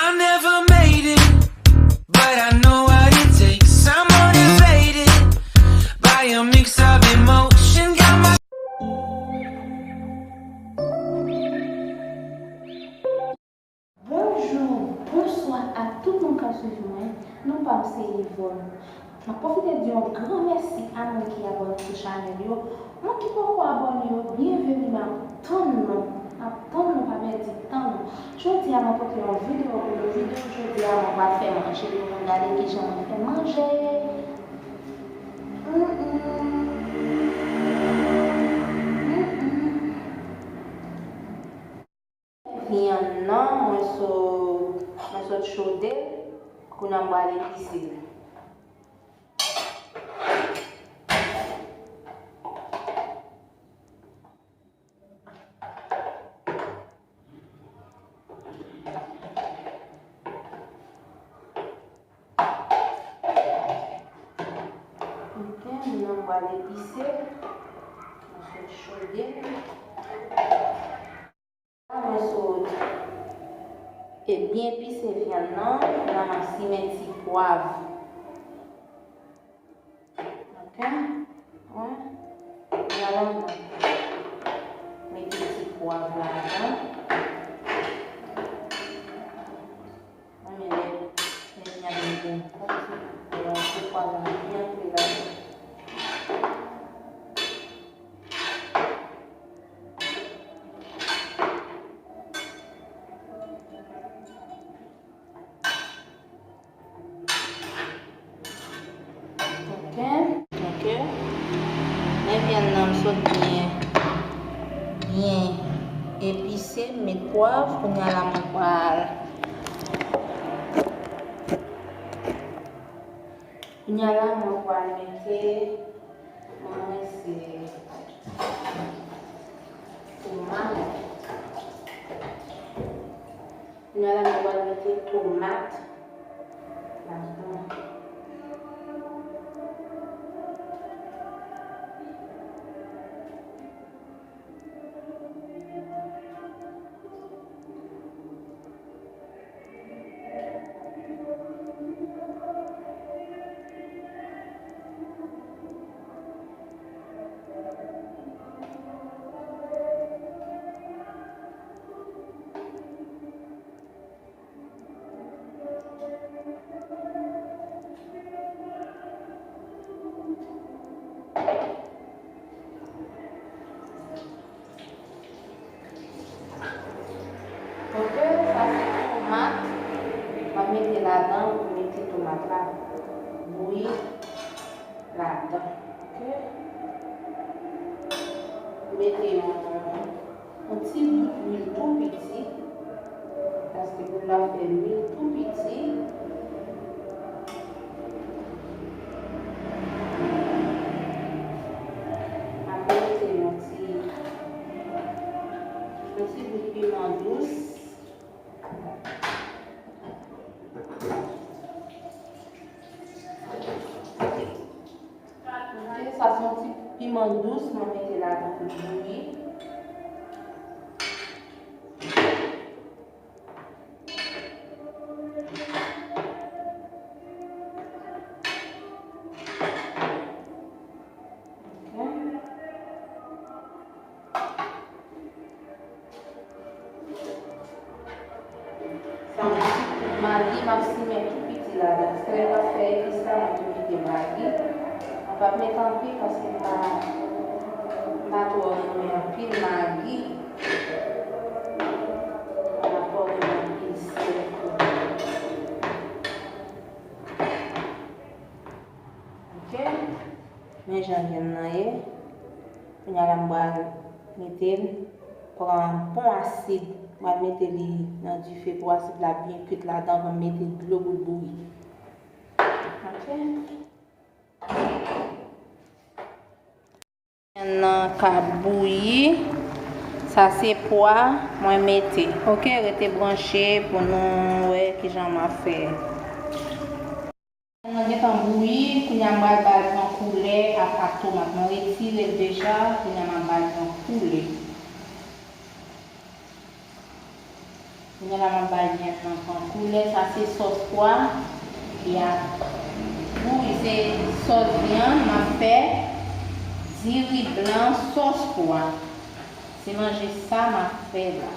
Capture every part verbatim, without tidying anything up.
I never made it, but I know what it takes. I'm motivated by a mix of emotion. Got my Bonjou, bonswa a tout moun k ap swiv mwen. Non pa m se Yvonne. M ap pwofite di yon gran mèsi a moun ki abòne sou chanèl yo. Moun ki poko abòne yo, byenveni, m ap tann nou. M ap tann nou, pa pèdi tan nou. Jodi a, mwen pote yon videyo pou nou. Videyo jodi a, mwen pral fè manje pou nou gade kijan mwen fè manje. Mm, mm. Mm, mm. Vyann nan, mwen sot, mwen sot chode l, kounye a m pral epise l. Ok, kounye a m pral epise l, mwen sot chode l. Mwen sot e byen epise vyann nan, la m ap simen ti pwav. Ok? Wè. Vwala, mwen mete ti pwav ladan. Mwen men lè, lè vyann nan vin konsi, lè ti pwav la byen antre ladan. Ok, ok. Men vyann nan m sot byen, byen epise, m met pwav. Kounye a la mwen pral, kounye a la mwen pral mete, mwen rense tomat. Kounye a la mwen pral mete tomat ladan. Ok, sa se tomat. M ap mete ladan, pou mete tomat la bouyi ladan. Ok. Mete yon, yon ti bout lwil tou piti. Paske pou n ap fè lwil tou piti. Apre mete yon ti, yon ti bout piman dous. Ok, sa se yon ti piman dous mwen mete ladan pou l bouyi. Ok. Sa yon ti kout magi, m ap simen tou piti ladan. Se lè m ap fè epis la, mwen tou kite magi. Mwen p ap met anpil paske m pa, m pa twò renmen anpil magi. M pa twò renmen anpil sèl tou. Ok. Men jan vyann nan ye. Kounye a la m pral mete l, pran pon asid, m pral mete li nan dife pou asid la byen kwit ladan anvan m mete dlo pou l bouyi. Ok. Vyann nan ka bouyi. Sa se pwa mwen mete. Ok, rete branche pou nou wè kijan m ap fè. Vyann nan gentan bouyi, kounye a m pral ba l pran koulè ak, ak tomat. Mwen retire l deja, kounye a m ap ba l pran koulè. Kounye a la, m ap bay vyann nan pran koulè. Sa se sòs pwa. Y ap bouyi, se sòs vyann. M ap fè diri blan sòs pwa. Se manje sa m ap fè la.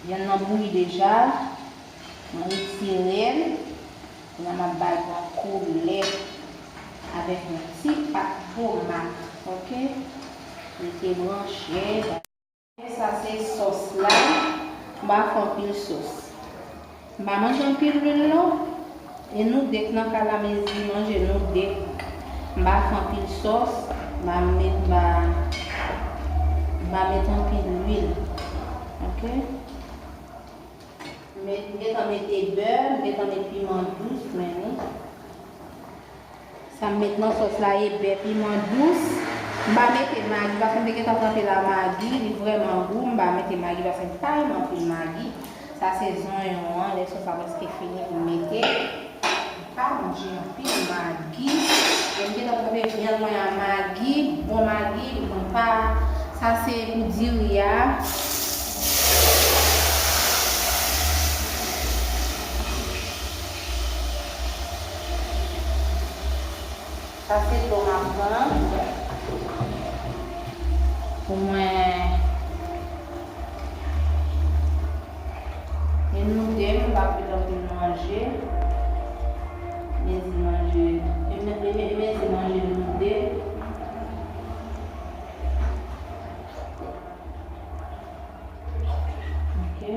Vyann nan bouyi deja. Mwen retire l. Kounye a m ap ba l yon koulè avèk yon ti pat tomat, oke? Rete branche. Sa se sòs la. M pa fè anpil sòs. M pa manje anpil lwil non. E nou de k nan kay la, mezi manje nou de k. M pa fè anpil sòs. M pa met, m pa, m pa met anpil lwil. Oke? M met, m gentan mete bè, m gentan met piman dous, men wi. Sa m met nan sòs la, e bè, piman dous. M pa mete magi, paske m te gentan tranpe la magi, li vrèman gou. M pa mete magi, paske m pa renmen anpil magi. Sa se zonyon an, lè sòs la prèske fini pou m mete. Pa manje anpil magi. Lè m gentan trete vyann mwen a magi, bon magi, mwen pa, sa se pou diri a. Sa se dlo m ap pran pou mwen. E nou de, m pa fè anpil manje. Mezi manje. E me-, e me-, e mezi manje nou de. Oke.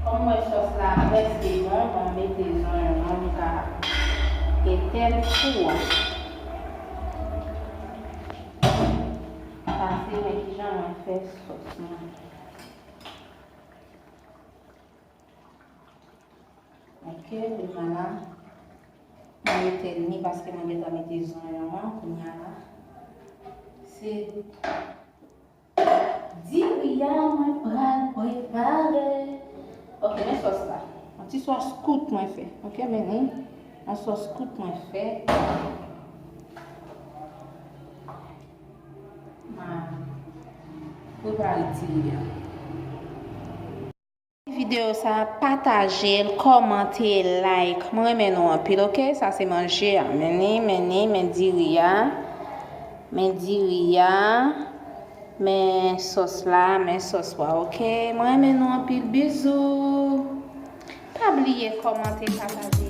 Kòm m wè sòs la prèske bon, m ap mete zonyon an, m ka etèn fou a. Pase wè kijan mwen fè sòs mwen. Oke, kounye a la, mwen etèn li paske mwen gentan mete zonyon an, kounye a la. Se diri a mwen pral prepare. Oke, men sòs la. Yon ti sòs kout mwen fè. Oke, men ni. Yon sòs kout mwen fè. Mwen prepare diri a. Videyo sa, pataje l, kòmante, like. Mwen renmen nou anpil, oke? Sa se manje a. Men ni, men ni, men diri a. Men diri a. Men sòs la, men sòs pwa, oke? Mwen renmen nou anpil. Bizou. Pa bliye kòmante, pataje